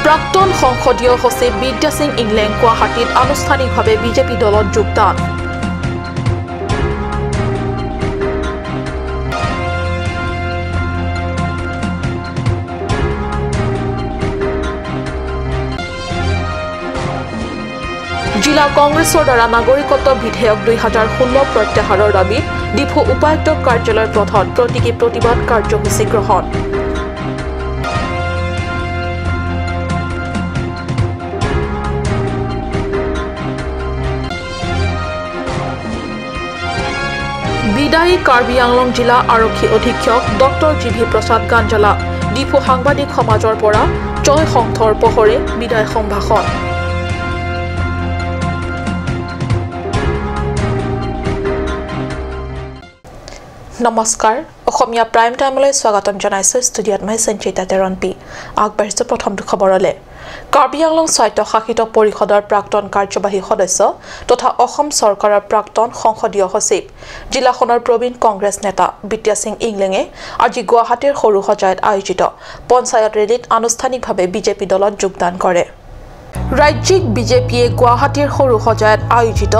প্ৰাক্তন সংসদীয় সচিব বিদ্যা সিং ইংলেং গুৱাহাটীত আনুষ্ঠানিকভাৱে বিজেপি দলত যোগদান। জিলা কংগ্ৰেছৰ দ্বাৰা নাগৰিকত্ব বিধেয়ক 2016 প্ৰত্যাহাৰৰ দাবীত ডিফু উপায়ুক্ত কাৰ্যালয়ৰ পথত প্ৰতীকী প্ৰতিবাদ কাৰ্যসূচী গ্ৰহণ। বিদায়ী কাৰ্বি আংলং জিলা আৰক্ষী অধীক্ষক ডক্টৰ জি ভি প্ৰসাদ গাঞ্জালা ডিফু সাংবাদিক সমাজৰ পৰা জয় সংঘৰ পহৰে বিদায় সম্ভাষণ। নমস্কাৰ, অসমীয়া প্ৰাইম টাইমলৈ স্বাগতম জনাইছোঁ। ষ্টুডিঅ'ত মই সঞ্চিতা তেৰণপি। আগবাঢ়িছোঁ প্ৰথমটো খবৰলৈ। কাৰ্বি আংলং স্বায়ত্তশাসিত পৰিষদৰ প্ৰাক্তন কাৰ্যবাহী সদস্য তথা অসম চৰকাৰৰ প্ৰাক্তন সংসদীয় সচিব জিলাখনৰ প্ৰবীণ কংগ্ৰেছ নেতা বিদ্যা সিং ইংলেঙে আজি গুৱাহাটীৰ সৰু সজাইত আয়োজিত পঞ্চায়ত ৰেলীত আনুষ্ঠানিকভাৱে বিজেপি দলত যোগদান কৰে। ৰাজ্যিক বিজেপিয়ে গুৱাহাটীৰ সৰু সজাইত আয়োজিত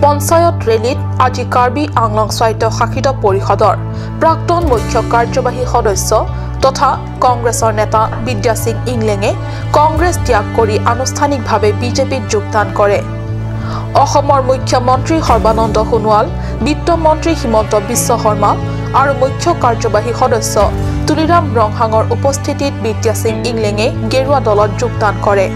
পঞ্চায়ত ৰেলীত আজি কাৰ্বি আংলং স্বায়ত্তশাসিত পৰিষদৰ প্ৰাক্তন মুখ্য কাৰ্যবাহী সদস্য তথা কংগ্ৰেছৰ নেতা বিদ্যা সিং ইংলেঙে কংগ্ৰেছ ত্যাগ কৰি আনুষ্ঠানিকভাৱে বিজেপিত যোগদান কৰে। অসমৰ মুখ্যমন্ত্ৰী সৰ্বানন্দ সোণোৱাল, বিত্তমন্ত্ৰী হিমন্ত বিশ্ব শৰ্মা আৰু মুখ্য কাৰ্যবাহী সদস্য তুলিৰাম ৰংহাঙৰ উপস্থিতিত বিদ্যা সিং ইংলেঙে গেৰুৱা দলত যোগদান কৰে।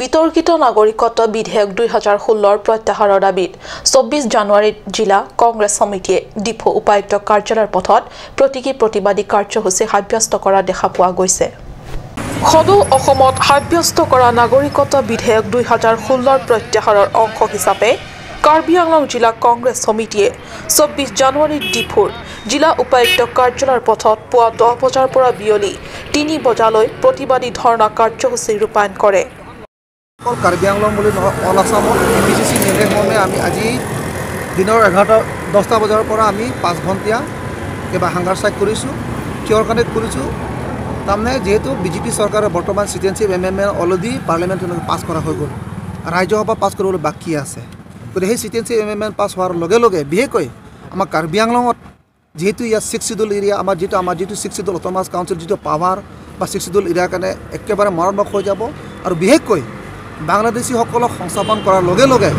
বিতৰ্কিত নাগৰিকত্ব বিধেয়ক 2016 প্ৰত্যাহাৰৰ দাবীত 24 জানুৱাৰীত জিলা কংগ্ৰেছ সমিতিয়ে ডিফু উপায়ুক্ত কাৰ্যালয়ৰ পথত প্ৰতীকী প্ৰতিবাদী কাৰ্যসূচী সাব্যস্ত কৰা দেখা পোৱা গৈছে। সদৌ অসমত সাব্যস্ত কৰা নাগৰিকত্ব বিধেয়ক 2016 প্ৰত্যাহাৰৰ অংশ হিচাপে কাৰ্বি আংলং জিলা কংগ্ৰেছ সমিতিয়ে 24 জানুৱাৰীত ডিফুৰ জিলা উপায়ুক্ত কাৰ্যালয়ৰ পথত পুৱা 10 বজাৰ পৰা বিয়লি 3 বজালৈ প্ৰতিবাদী ধৰ্ণা কাৰ্যসূচী ৰূপায়ণ কৰে। অকল কাৰ্বি আংলং বুলি নহয়, অল আছামত এ পি চি চি নিৰ্দেশ মৰ্মে আমি আজি দিনৰ 11টা 10টা বজাৰ পৰা আমি 5 ঘণ্টীয়া কিবা হাংগাৰ ষ্ট্ৰাইক কৰিছোঁ। কিহৰ কাৰণে কৰিছোঁ, তাৰমানে যিহেতু বিজেপি চৰকাৰে বৰ্তমান চিটিজেনশ্বিপ এমেণ্ডমেণ্ট অলৰেডি পাৰ্লিয়ামেণ্ট পাছ কৰা হৈ গ'ল, ৰাজ্যসভা পাছ কৰিবলৈ বাকী আছে। গতিকে সেই চিটিজেনশ্বিপ এমেণ্ডমেণ্ট পাছ হোৱাৰ লগে লগে বিশেষকৈ আমাৰ কাৰ্বি আংলঙত যিহেতু ইয়াত ছিক্স চিডুল এৰিয়া, আমাৰ যিটো ছিক্স চিডুল অট'নমাছ কাউঞ্চিল যিটো পাৱাৰ বা ছিক্স চিডুল এৰিয়াৰ কাৰণে একেবাৰে মাৰাত্মক হৈ যাব। আৰু বিশেষকৈ বাংলাদেশীসকলক সংস্থাপন কৰাৰ লগে লগে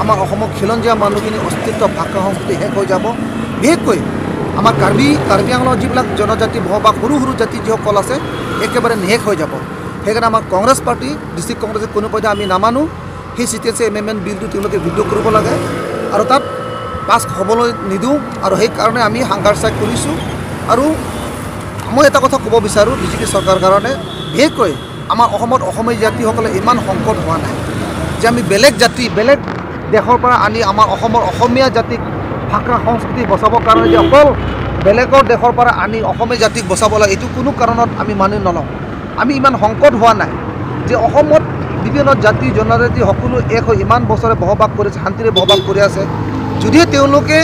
আমাৰ অসমৰ খিলঞ্জীয়া মানুহখিনিৰ অস্তিত্ব, ভাষা, সংস্কৃতি শেষ হৈ যাব। বিশেষকৈ আমাৰ কাৰ্বি আংলঙৰ যিবিলাক জনজাতি বসবাস, সৰু সৰু জাতি যিসকল আছে, একেবাৰে নিশেষ হৈ যাব। সেইকাৰণে আমাৰ কংগ্ৰেছ পাৰ্টি, ডিষ্ট্ৰিক্ট কংগ্ৰেছে কোনো পধ্যে আমি নামানো। সেই চিটিজেনশ্বিপ এমেণ্ডমেণ্ট বিলটো তেওঁলোকে উইড্ৰ কৰিব লাগে আৰু তাত পাছ হ'বলৈ নিদিওঁ। আৰু সেইকাৰণে আমি হাংগাৰ ষ্ট্ৰাইক কৰিছোঁ। আৰু মই এটা কথা ক'ব বিচাৰোঁ বিজেপি চৰকাৰৰ কাৰণে, বিশেষকৈ আমাৰ অসমত অসমীয়া জাতিসকলে ইমান সংকট হোৱা নাই যে আমি বেলেগ জাতি, বেলেগ দেশৰ পৰা আনি আমাৰ অসমৰ অসমীয়া জাতিক ভাষা সংস্কৃতি বচাবৰ কাৰণে যে অকল বেলেগৰ দেশৰ পৰা আনি অসমীয়া জাতিক বচাব লাগে, এইটো কোনো কাৰণত আমি মানি নলওঁ। আমি ইমান সংকট হোৱা নাই যে অসমত বিভিন্ন জাতি জনজাতি সকলো এক হৈ ইমান বছৰে বসবাস কৰিছে, শান্তিৰে বসবাস কৰি আছে। যদিহে তেওঁলোকে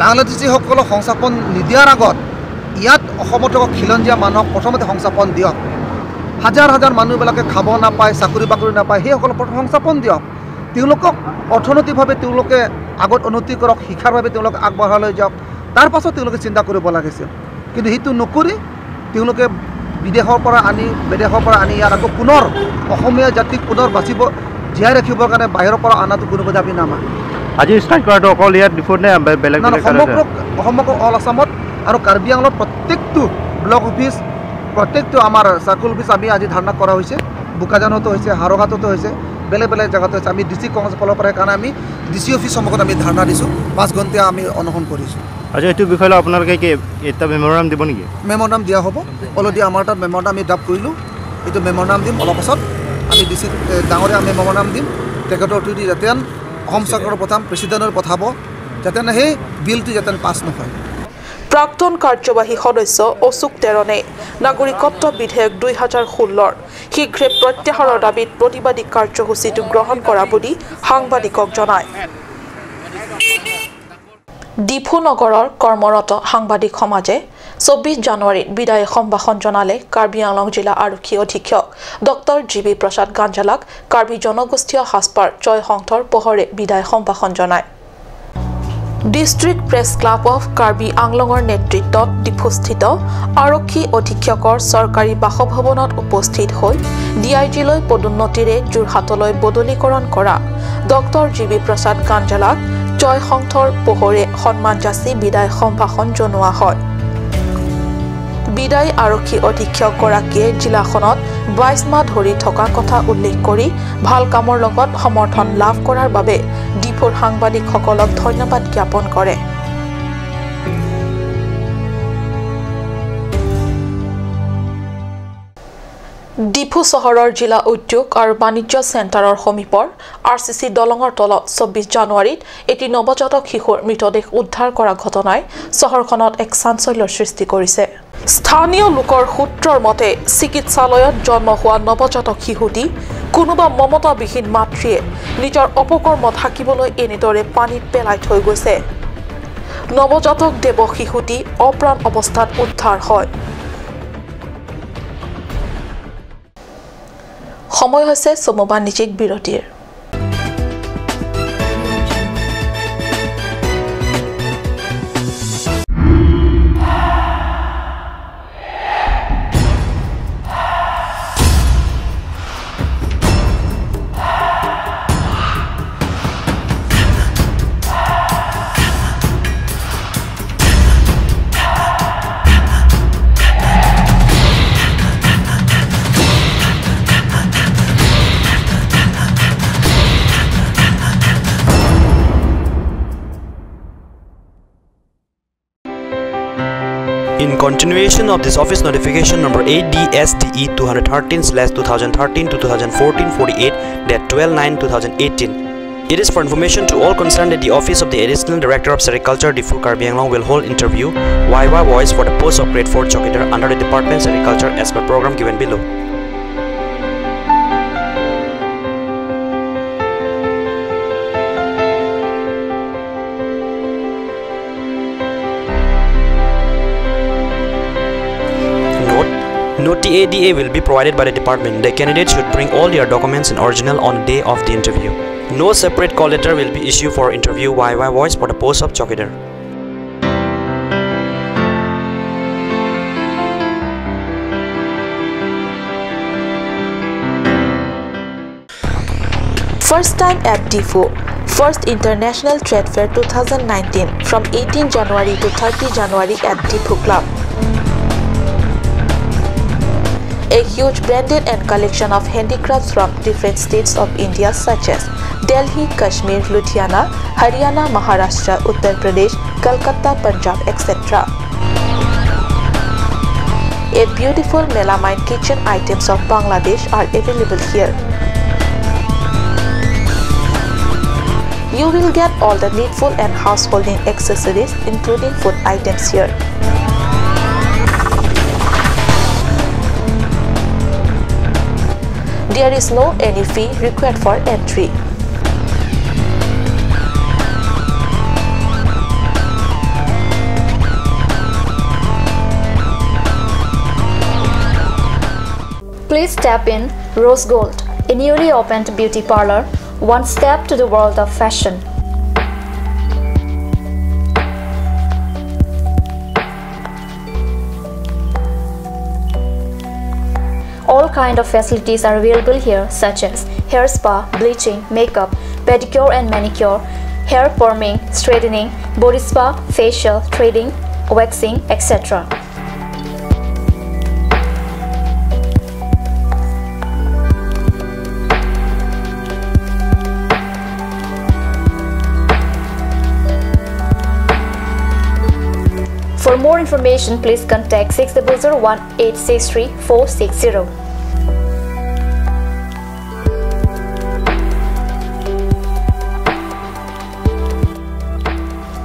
বাংলাদেশীসকলক সংস্থাপন নিদিয়াৰ আগত ইয়াত অসমত থকা খিলঞ্জীয়া মানুহক প্ৰথমতে সংস্থাপন দিয়ক। হাজাৰ হাজাৰ মানুহবিলাকে খাব নাপায়, চাকৰি বাকৰি নাপায়, সেইসকলক প্ৰথম সংস্থাপন দিয়ক। তেওঁলোকক অৰ্থনৈতিকভাৱে তেওঁলোকে আগত উন্নতি কৰক, শিক্ষাৰ বাবে তেওঁলোক আগবঢ়াই লৈ যাওক, তাৰ পাছত তেওঁলোকে চিন্তা কৰিব লাগিছিল। কিন্তু সেইটো নকৰি তেওঁলোকে বিদেশৰ পৰা আনি ইয়াত আকৌ পুনৰ অসমীয়া জাতিক পুনৰ বাচিব, জীয়াই ৰাখিবৰ কাৰণে বাহিৰৰ পৰা অনাটো কোনো পধ্যে আমি নামানো। আজি ষ্ট্ৰাইক কৰাটো অকল ইয়াত ডিফুত নে বেলেগ নহয়, বেলেগ সমগ্ৰ সমগ্ৰ অল আছামত আৰু কাৰ্বি আংলঙত প্ৰত্যেকটো ব্লক অফিচ, প্ৰত্যেকটো আমাৰ চাৰ্কল অফিচ আমি আজি ধৰ্ণা কৰা হৈছে। বোকাজানতো হৈছে, হাওৰাঘাটতো হৈছে, বেলেগ বেলেগ জেগাতো হৈছে। আমি ডিষ্ট্ৰিক্ট কংগ্ৰেছৰ ফালৰ পৰা সেইকাৰণে আমি ডি চি অফিচ সন্মুখত আমি ধৰ্ণা দিছোঁ, 5 ঘণ্টীয়া আমি অনশন কৰিছোঁ। আচ্ছা, এইটো বিষয় লৈ আপোনালোকে কি এটা মেম'ৰাম দিব নেকি? মেম'ৰাম দিয়া হ'ব। অলৰেডি আমাৰ তাত মেম'ৰাম আমি ড্ৰাফ্ট কৰিলোঁ। এইটো মেম'ৰাম দিম অলপ পাছত। আমি ডি চি ডাঙৰীয়া আমি মেম'ৰাম দিম তেখেতৰ থ্ৰুদি, যাতে অসম চৰকাৰৰ পঠাম, প্ৰেচিডেণ্টৰ পঠাব, যাতে সেই বিলটো যাতে পাছ নহয়। প্ৰাক্তন কাৰ্যবাহী সদস্য অশোক তেৰণে নাগৰিকত্ব বিধেয়ক 2016ৰ শীঘ্ৰে প্ৰত্যাহাৰৰ দাবীত প্ৰতিবাদী কাৰ্যসূচীটো গ্ৰহণ কৰা বুলি সাংবাদিকক জনায়। ডিফু নগৰৰ কৰ্মৰত সাংবাদিক সমাজে 24 জানুৱাৰীত বিদায় সম্ভাষণ জনালে কাৰ্বি আংলং জিলা আৰক্ষী অধীক্ষক ডক্টৰ জি বি প্ৰসাদ গাঞ্জালাক। কাৰ্বি জনগোষ্ঠীয় সাজপাৰ জয় সংঘৰ পোহৰে বিদায় সম্ভাষণ জনায়। District press club of Karbi আংলঙৰ নেতৃত্বত ডিফুস্থিত আৰক্ষী অধীক্ষকৰ চৰকাৰী বাসভৱনত উপস্থিত হৈ ডি আই জিলৈ পদোন্নতিৰে যোৰহাটলৈ বদলীকৰণ কৰা ডক্টৰ জি বি প্ৰসাদ গাঞ্জালাক জয় সংঘৰ পোহৰে সন্মান যাচি বিদায় সম্ভাষণ জনোৱা হয়। বিদায়ী আৰক্ষী অধীক্ষকগৰাকীয়ে জিলাখনত 22 মাহ ধৰি থকা কথা উল্লেখ কৰি ভাল কামৰ লগত সমৰ্থন লাভ কৰাৰ বাবে ডিফুৰ সাংবাদিকসকলক ধন্যবাদ জ্ঞাপন কৰে। ডিফু চহৰৰ জিলা উদ্যোগ আৰু বাণিজ্য চেণ্টাৰৰ সমীপৰ আৰ চি চি দলঙৰ তলত 24 জানুৱাৰীত এটি নৱজাতক শিশুৰ মৃতদেহ উদ্ধাৰ কৰা ঘটনাই চহৰখনত এক চাঞ্চল্যৰ সৃষ্টি কৰিছে। স্থানীয় লোকৰ সূত্ৰৰ মতে চিকিৎসালয়ত জন্ম হোৱা নৱজাতক শিশুটি কোনোবা মমতাবিহীন মাতৃয়ে নিজৰ অপকৰ্ম ঢাকিবলৈ এনেদৰে পানীত পেলাই থৈ গৈছে। নৱজাতক দেৱ শিশুটি অপ্ৰাণ অৱস্থাত উদ্ধাৰ হয়। সময় হৈছে চমু বাণিজ্যিক বিৰতিৰ। In continuation of this office notification number ADSDE 213/2013 to 2014-48 date 12/9/2018. It is for information to all concerned that the Office of the Additional Director of Sericulture, Diphu, Karbi Anglong will hold interview YY Voice for the post of Grade 4 Chowkidar under the Department Sericulture as per program given below. No TADA will be provided by the department. The candidate should bring all their documents in original on the day of the interview. No separate call letter will be issued for interview YY Voice for the post of Chowkidar. First time at Diphu, First International Trade Fair 2019 from 18 January to 30 January at Diphu Club. A huge branded and collection of handicrafts from different states of India such as Delhi, Kashmir, Ludhiana, Haryana, Maharashtra, Uttar Pradesh, Calcutta, Punjab, etc. A beautiful melamine kitchen items of Bangladesh are available here. You will get all the needful and householding accessories including food items here. There is no any fee required for entry. Please step in Rose Gold, a newly opened beauty parlor, one step to the world of fashion. All kind of facilities are available here such as hair spa, bleaching, makeup, pedicure and manicure, hair perming, straightening, body spa, facial, threading, waxing, etc. For more information, please contact 6001 863 460.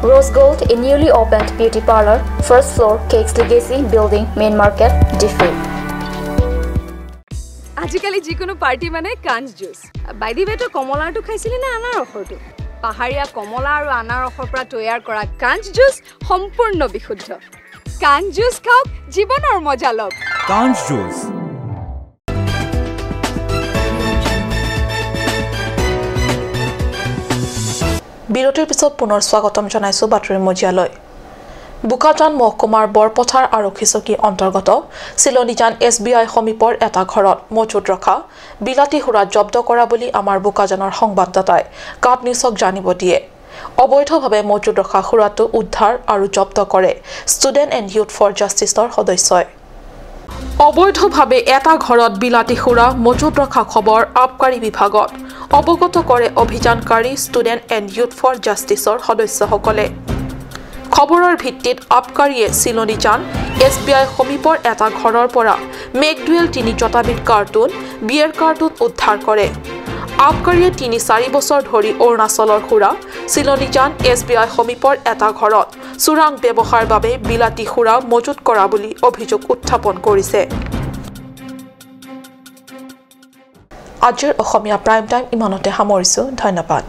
Rose Gold, a newly opened beauty parlor, first floor, Cakes Legacy Building, Main Market, Diphu. আজিকালি যিকোনো party মানে কাঞ্চ juice. By the ৱে, তই কমলাৰটো খাইছিলি নে আনাৰসৰটো? পাহাৰীয়া কমলা আৰু আনাৰসৰ পৰা তৈয়াৰ কৰা কাঞ্চ জুচ সম্পূৰ্ণ বিশুদ্ধ। কাঞ্চ জুচ খাওক, জীৱনৰ মজা লওক। কাঞ্চ জুচ। বিৰতিৰ পিছত পুনৰ স্বাগতম জনাইছো বাতৰি মজিয়ালৈ। বোকাজান মহকুমাৰ বৰপথাৰ আৰক্ষী চকী অন্তৰ্গত চিলনীজান এছ বি আই সমীপৰ এটা ঘৰত মজুত ৰখা বিলাতী সুৰা জব্দ কৰা বুলি আমাৰ বোকাজানৰ সংবাদদাতাই কাপ নিউজক জানিব দিয়ে। অবৈধভাৱে মজুত ৰখা সুৰাটো উদ্ধাৰ আৰু জব্দ কৰে ষ্টুডেণ্ট এণ্ড ইউথ ফৰ জাষ্টিছৰ সদস্যই। অবৈধভাৱে এটা ঘৰত বিলাতী সুৰা মজুত ৰখা খবৰ আবকাৰী বিভাগত অৱগত কৰে অভিযানকাৰী ষ্টুডেণ্ট এণ্ড ইউথ ফৰ জাষ্টিছৰ সদস্যসকলে। খবৰৰ ভিত্তিত আবকাৰীয়ে চিলনীজান এছ বি আই সমীপৰ এটা ঘৰৰ পৰা মেকডুৱেল 3 জতাবিধ কাৰ্টুন, বিয়েৰ কাৰ্টুন উদ্ধাৰ কৰে। আবকাৰীয়ে 3-4 বছৰ ধৰি অৰুণাচলৰ সুৰা চিলনীজান এছ বি আই সমীপৰ এটা ঘৰত চোৰাং ব্যৱসায়ৰ বাবে বিলাতী সুৰা মজুত কৰা বুলি অভিযোগ উত্থাপন কৰিছে। আজিৰ অসমীয়া প্ৰাইম টাইম ইমানতে সামৰিছোঁ। ধন্যবাদ।